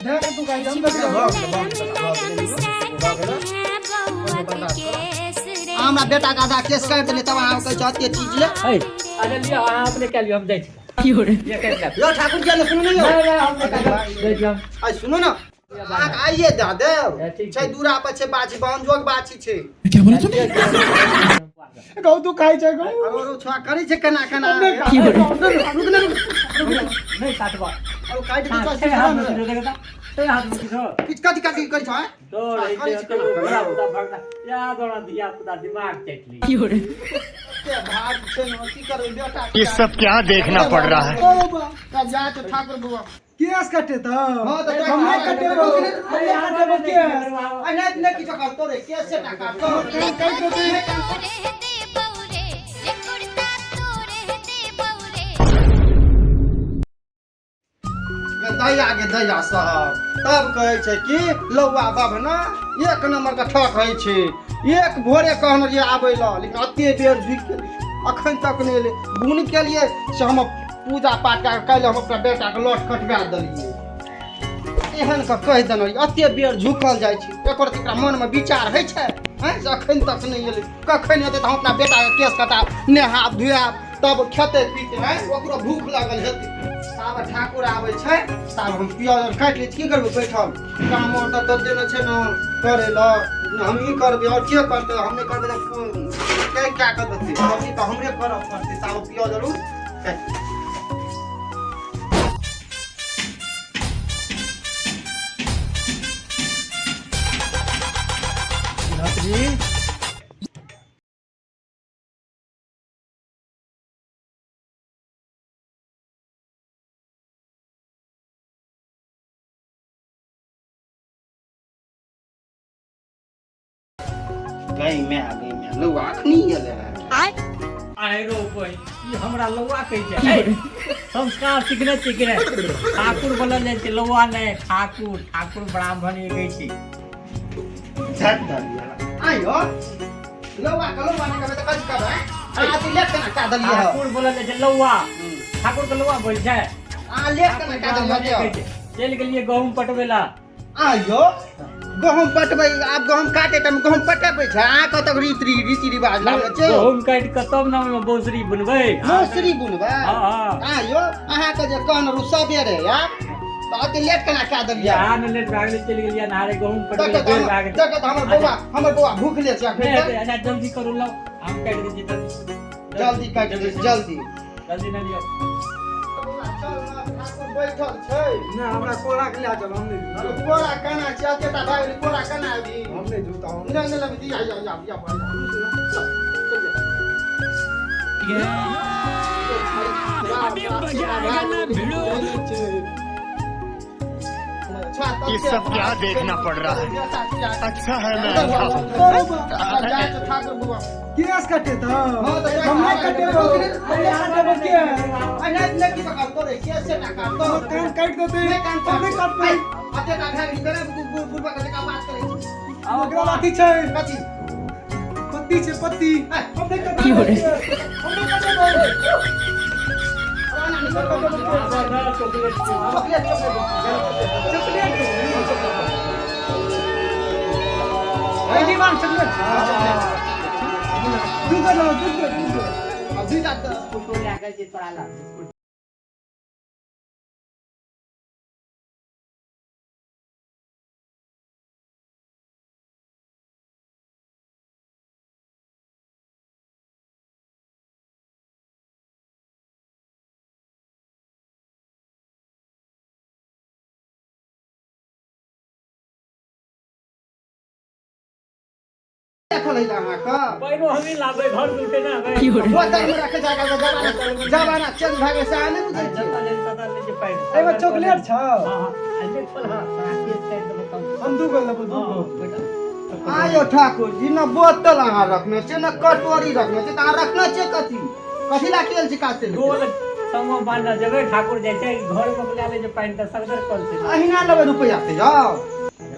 देख तू काटि हम भऽ गेलै, भऽ गेलै, भऽ गेलै, भऽ गेलै। हमरा बेटा के आधा केस काटि देले तब अहाँ कहै छै अते चीज ले है अच्छा लिअ अहाँ अपने कए लिअ हम जाइ छी लिअ काटि लिअ। यौ ठाकुर जी ने सुनू ने यौ नहि नहि हम नहि काटब जाइ छी हम आइ सुनू ने अहाँके आइए दऽ देब हँ, ठीक छै छै। दूरा पर छै बाछी बहनजोग बाछी छै गौ तू खाइ छै गौ आरो छुआ करै छै केना केना रुक ने रुक नहि काटबा आरो काटि दै छै छै हाथ में किछो देखता छै हाथ में किछो किछु कथी कथी करै छै दौड़ करै है छै केना बड़ा पुता भगना या दौड़ा धिया पुता दिमाग चाटि ली के भाग छै ने की करबै बेटा ये सब क्या देखना पड़ रहा है तब जा के ठाकुर बुआ केस कटे तऽ हाँ, तऽ हम नहि कटेबो हम नहि कटेबो केस आ नहि नहि किछो करतो रे केस से टा काटतो कान काटि देतै गे दया गे दया साहब तब कहै छै कि लौआ बाभना एक नंबर के ठक होइ छै एक भोरे कहने रहियै आबै लए लेकिन एते बेर झुकि गेलै अखन तक नहि एलै गुण केलियै से हम पूजा पाठ कए कऽ काल्हि हम अपना बेटाके लट कटबा देलियै एहन के कहि देने रहियै एते बेर झुकल जाइ छै एकर तऽ एकरा मनमे विचार होइ छै आँय से अखन तक नहि एलै कखन एतै तऽ हम अपना बेटाके केश कटाब नहाब धुआब तब खेतै पीतै आँय ओकरो भूख लागल हेतै ताब ठाकुर आबै छै ताब हम पियाज आर काटि लै छी की करबै बैठल काम आर तऽ तते ने छै ने करै लए हम ई करबै आओर के करतै हम नहि करबै तऽ के कए कऽ देतै सब्जी तऽ हमरे करऽ पड़तै ताब पियाज आर काटि जी गई मैं आ गई मैं लौआ अखनी एलै आइ रो बहिन ई हमरा लौआ कहै छै हे, संस्कार सीखने छी कि नहि ठाकुर बोलल जाइ छै लौआ नहि ठाकुर ठाकुर ब्राह्मण ई कहै छै झट दलिया आइयो लौआ के लौआ नहि कहबै तऽ कथी कहबै अहाँ तऽ लेट केना कए देलियै हँ ठाकुर बोलल जाइ छै लौआ ठाकुर के लौआ बोल छै अहाँ लेट केना कए ठाकुर देलियै ब्राह्मण कहै छै। चलि गेलियै गहूँम पटबै लए आइयो गहूँम पटबै आब गहूँम काटे टाइम गहूँम पटेबै छै अहाँ कतऽ रीति रीति रिवाज लागल छै गहूँम काटि कऽ तब ने ओहिमे बौसरी बुनबै मौसरी बुनबै हँ हँ आइयो अहाँके जे कहने रहू सबेरे यार तऽ अते लेट केना कए देलियै यहाँ ने लेट भए गेलै चलि गेलियै नहारे गहूँम पटबै देखत बेर भए गेलै देखत हमर बौआ भूखले छै अखन नहि तक हेतै अच्छा जल्दी करू लाउ हम काटि दै छी जल्दी जल्दी काटि दै जल्दी जल्दी नहि लिअ बौआ चल ना ठाकुर बैठल छै नहि हमरा कोरा के लए चल हम नहि अरे कोरा केना छै अते टा भए गेलै कोरा केना आबी हम नहि जूता हम नहि नहि लबी दिया या या या भाई चल अभी मजा आएगा ना भिड़ो जा ये सब क्या देखना पड़ रहा है अच्छा है मैं अंधा हूं। ठाकुर बुआ केस कटे तऽ हम नहि कटेबो हम नहि कटेबो केस कान काटि देतै हम नहि काटबै ओकरा लाठी छै पत्ती छै पत्ती हम नहि कटेबो हम नहि कटेबो चॉकलेट चॉकलेट चॉकलेट दूगो लाओ दूगो दूगो फोटो लए कऽ जे तोरा लग बिस्कुट देखल है अहाँके पानिओ हमही लाबै घर से उठे ना आबै बोतल में रखे जाए जमाना जमाना चेंज भए गेल से अहाँ नहि बुझै छियै जतऽ लेल ततऽ लै छै पानि एहिमे चॉकलेट छौ हँ हँ आ ले खोल हँ तोरा केस काटि देबौ तब हम दूगो लेबो हँ दूगो बेटा आयो ठाकुर जी ने बोतल अहाँ रखने छियै ने कटोरी रखने छियै तऽ अहाँ रखने छियै कथी कथी लए केल छी काज से गोल संगो बान्हने जेबै ठाकुर जाइ छै घर मे लए लै छै पानि तऽ सगदर कल छै अहिना लेबै रुपैआ से जाउ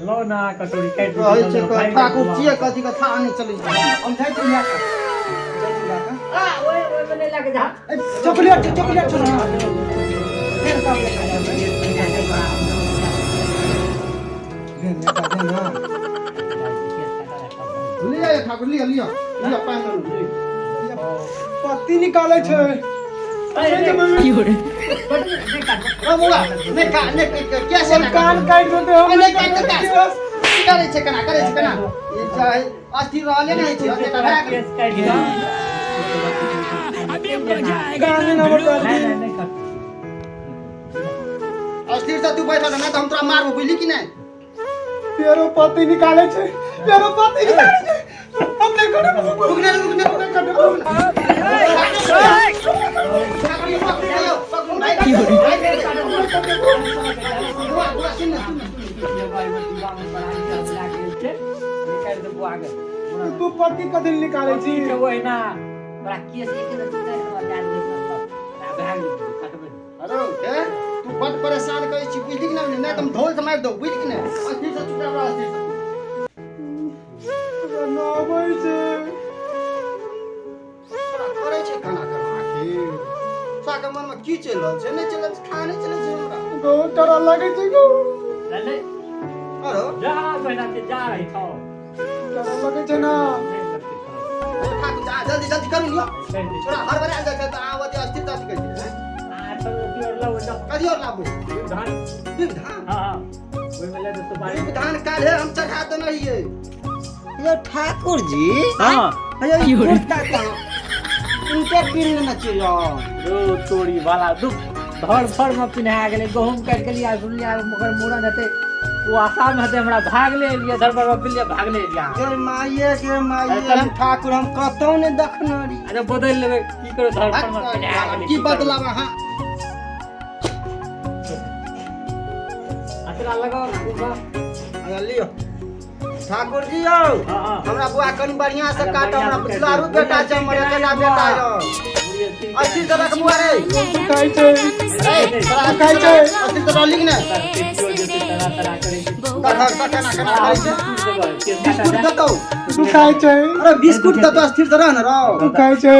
लो ना कटोरी काटि कहै छै तऽ ठाकुर छियै कथी के था नहि चलै छै हम जाइ छी लए कऽ जाइ छी लए कऽ आ ओए ओए मे नहि लए के जा ए, चॉकलेट छै चॉकलेट छै ने फेर तब लए कऽ जेबै। ने। लिअ ये ठाकुर, लिअ लिअ लिअ, पानि लऽ लिअ। पत्ती निकालै छै। ओ बौआ, नहि का नहि कैसे और कान काटि देतै हम। नहि काट देतै। की करै छै, केना करै छै, केना ई चाहे अस्थिर रहले नहि छै, अस्थिर भए गेल। केस काटि दो। कान नहि नंबर। नहीं नहीं नहीं काट। अस्थिर से तू बैठल रह, नहि तऽ हम तोरा मारबो, बुझली कि नहि? पेरो पत्ती निकालै छै, पेरो पत्ती निकालै छै। हम नहि करब। रुक ने, रुक ने। नहि करब। ठाकुर, ई पकड़ू ने यौ, पकड़ू, भाइ, भाइ, बुआ, बुआ, सुन ने, सुन ने, सुन ने। निकालि दे बुआ के। तू पत्ती कथी लए निकालै छी? छै ओहिना बड़ा केस एक रत्ती काटि देबा, दए देबै सब। आ भए गेलै, कटबै। अरे हे, तू बड परेशान करै छी, बुझली कि नहि? नहि तऽ हम धोल से मारि दौ, बुझली कि नहि? अस्थिर से चुपचाप रह, अस्थिर से। हमरा न अबै छै। तोरा करै छै केना केना आखिर? तोरा मनमे की चलि रहल छै, नहि चलि रहल छै, खा नहि चलै छै हमरा। बहुत डर लागै छै गो। नहीं नहीं। अरे जा बहिना के जा रही छौ। डर लगै छै ने। नहीं लगतै छौ। ठाकुर, जा, जल्दी जल्दी करू लियो। कहि दै। छोरा हड़बड़ायल जाइ छै तऽ आबत अस्थिरता से कहै छै। आ सब अथी और लाउ ओहिठाम। कथी और लाबू? धान। धान। हाँ हाँ, ओहिमे ले दे सुपारी। धान काल्हे हम चढ़ा देने रहियै यौ ठाकुर जी। हाँ। यौ, ई कुर्ता कहाँ उनके पिन लेने छियै यौ? रो तोरी वाला दुख धर धर में पिन्हा गेलै। गहूम काटि के लिया, सुनलियै ओकर मूड़न हेतै, ओ आशा में हेतै, हमरा भागले एलियै, धर धर में पिन्हलियै, भागले एलियै। गे माये गे माये, हम ठाकुर हम कतौ नहि देखने रहियै। अच्छा, बदलि लेबै, की करू, धर धर में पिन्हा गेलै। की बदलाव अहाँ? अतरा लगाओ ना। अच्छा, लियो ठाकुर जी यौ। हाँ हाँ। हमरा बुआ कनि बढ़िया से अच्छा, काट। हमरा बढ़िआँ से बुझलारू काट। बेटा छै हमर, अकेला बेटा यौ। अस्थिर से रख बुआ रे। खाइ छै। खाइ छै। अस्थिर से रहली कि नहि? कखन केना केना करै छै? बिस्कुट देतौ? तू खाइ छै। अरे बिस्कुट देतौ, अस्थिर से रह ने रौ। तू खाइ छै।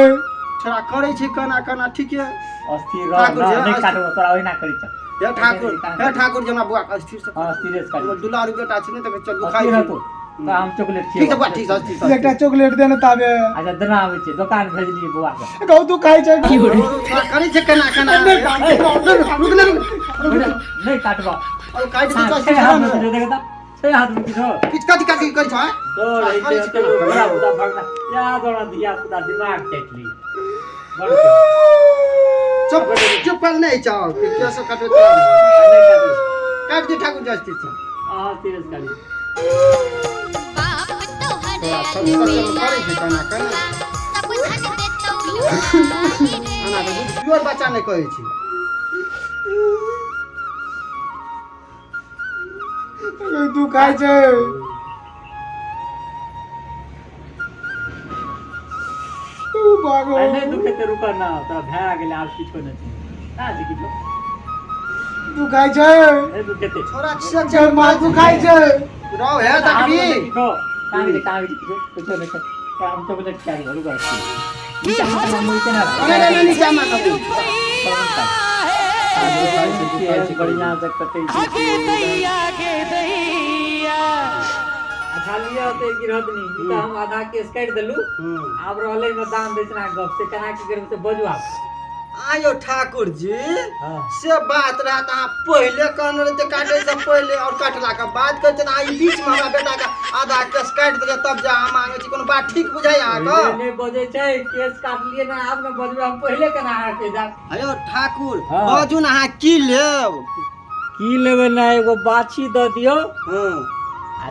छोरा करै छै केना केना, ठीक है। अस्थिर रह। ठाकुर जी, ना, नहि अस्थिर। काटबो तोरा, ओहिना करी छ। हे ठाकुर, हे ठाकुर जी, हमरा बुआ के अस्थिर से। हाँ, अस्थिरे से काटि। हमर दुलारू बेटा छै ने, तऽ चल दुखाइ अस्थिर छै। रहतो तऽ हम चॉकलेट ठीक छै बुआ, खिएबो। ठीक छै, अस्थिर से। एकटा चॉकलेट दे ने ताबे। अच्छा, देना आबै छै, दोकान भेजलियै बौआ के। कहू, तू खाइ छै। छोरा करै छै केना केना। रुक ने, रुक। नहि काटबो। और काटि हाँ, दै छै छै। हाथ में किछो, देख तऽ, छै हाथ में किछो। किछु कथी कथी करै छै? तोर करै ऐसे छै होते केना? बड़ा बुदा भगना या दौड़ा धिया पुता दिमाग चाटि ली। चुप चुप पर नहि चाहो के सब काटै, काटि दे ठाकुर जी, अस्थिर से। हाँ, सीरियस काटि। बाप तोहर सब सब करै छै केना केना। सब धन देतौ लुटाई रे। एना तऽ प्योर बच्चा नहि कहै छै। तू खाइ छै। तू भागो। आ नहि दुखेतै, रुक ना, तोरा भए गेलै, आब किछो नहि छै ना छै किछो। तू खाइ छै। नहि दुखेतै। छोरा से चल माँ, तू खाइ छै। रौ हे तकबी। किछो कान के कान के किछो किछो नहि छै। हम चॉकलेट खा गेलहुँ, रुक। नीचा अरे रे, नीचा मे कथी? बढ़िया से कटै छै। अच्छा लिअ तऽ गिरहतनी ई तऽ हम आधा केस काटि देलहुँ। आब रहलै ने दान दक्षिणा गप, से केना की करबै से बजू आब। आयो ठाकुर जी। हाँ। से बात रहा तऽ अहाँ पहिले कहने रहिते काटे से पहिले, और काटला के बाद कहै छै, अहाँ ई बीच में हमरा बेटा के आधा केस काटि देलियै, तब जा अहाँ मांगै छी, कोनो बात ठीक बुझाइ अहाँके? नहि बजै छै, केस काटलियै ना, आब ने बजबै, हम पहिले केना अहाँके जा अयो ठाकुर। हाँ। बाजू ने, अहाँ की लेब? की लेबै ना, एगो बाछी दऽ दियौ। हँ। आ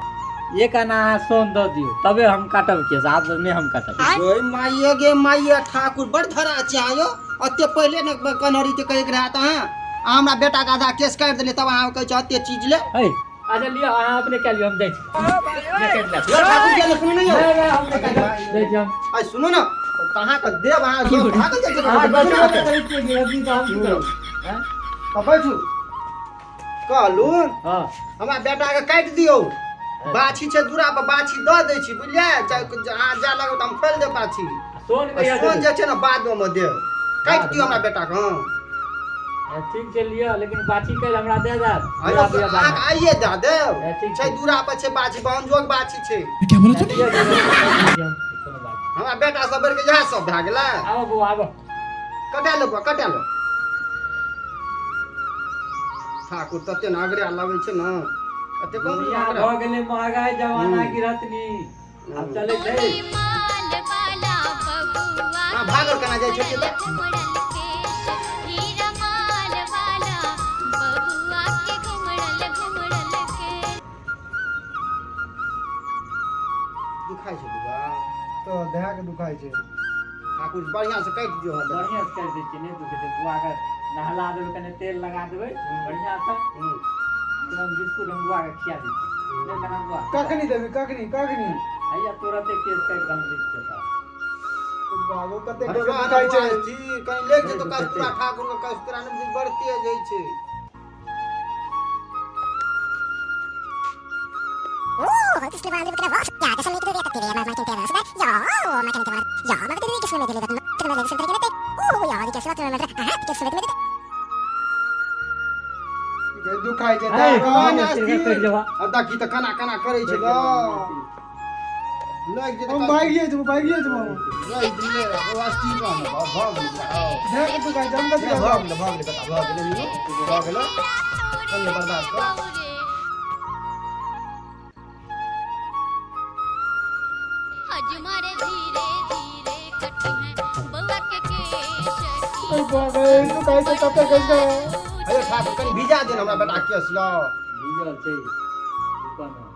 एक आना अहाँ सोन दऽ दियौ, तबे हम काटब केस, आब नहि हम काटब। ओय माइये गे माइये, ठाकुर बड़ धरा छै अहाँ यौ। ओते पहिले ने कहने रहिते कहैके रहए तऽ अहाँ हमरा बेटा के आधा केस काटि देलियै, तब अहाँ कहै छै ओते चीज ले। है, अच्छा लिअ, अहाँ अपने कए लियौ, हम जाइ छी। नहि काटि लेब। यौ ठाकुर जी, सुनू ने यौ। नहि नहि, हम नहि काटब, जाइ छी हम। आइ सुनू ने, तऽ अहाँके देब, अहाँ भागल जाइ छी। अहाँ बचबो नहि करै छियै गिरहतनी, तऽ हम की करब? हैं? तऽ बैठू, कहलू। हाँ। हमरा बेटाके काटि दियौ, बाछी छै दूरा पर, बाछी दऽ दै छी, बुझलियै? अहाँ जाय लागब तऽ हम खोलि देब बाछी। सोन आ कहिया सोन देबै? जे छै ने, बादमे देब, काटि दियौ हमरा बेटाके। हँ। ठीक छै लिअ, लेकिन बाछी काल्हि हमरा दे देब। दूरा पर अहाँके आइए दए देब। ए, ठीक छै छै। दूरा पर छै बाछी, बहनजोग बाछी छै। लिअ, लिअ, लिअ, कोनो बात नहि। हमरा बेटा सब बढ़ि के इएह सब भए गेलै। आबो बौआ आबो। कटा लो बौआ, कटा लो। ठाकुर तते ने अगरे लगै छै ने, एते कम दुनिया अगरे। भऽ गेलै महगाई जमाना। हम्म। गिरहतनी आब चलै छै। माल वाला बबुआ। हाँ, भागल केना जाइ छै तऽ? घुमड़ल केश हीरा माल वाला बबुआ के घुमड़ल घुमड़ल केश। दुखाइ छै बौआ? तऽ देहा के दुखाइ छै। ठाकुर, बढ़िआँ से काटि दियौ हमरा। बढ़िआँ से काटि दै छियै, नहि दुखै छै बौआके। नहला देबै, कने तेल लगा देबै बढ़िआँ से। एकदम बिस्कुट हम बौआके खिया दै छियै। नहि केना बौआ? कखनी देबी, कखनी कखनी? हैया तुरते केस काटि कऽ हम दै छियै तऽ। बाबू कते अरे वाह, दुखाइ छै। ठीक, कनि लागि जेतौ कस्तूरा। ठाकुर के कस्तूरा नहि बड़ तेज होइ छै। दुखाइ छै। है, दादा, ना, कटि जेबा। अब देखी तऽ केना केना करै छै ग, लागि जेतौ। हम भागिए जेबो, भागिए जेबो हम। लागि गेलै, ओ अस्थिर रह ने, भऽ गेलै। देह के दुखाइ छै, हम कथी भऽ करब? गेलै, भऽ गेलै बेटा, भऽ गेलै, भऽ गेलै, कनि बर्दाश्त कर। हजमर धीरे धीरे कटी है बउआ के केश। ओइ बाप रे, दुखाइ छै तते कहि कऽ। अरे ठाकुर, कनि भिजा दे ने हमरा बेटा केस यौ। भीजल छै, रुकऽ ने।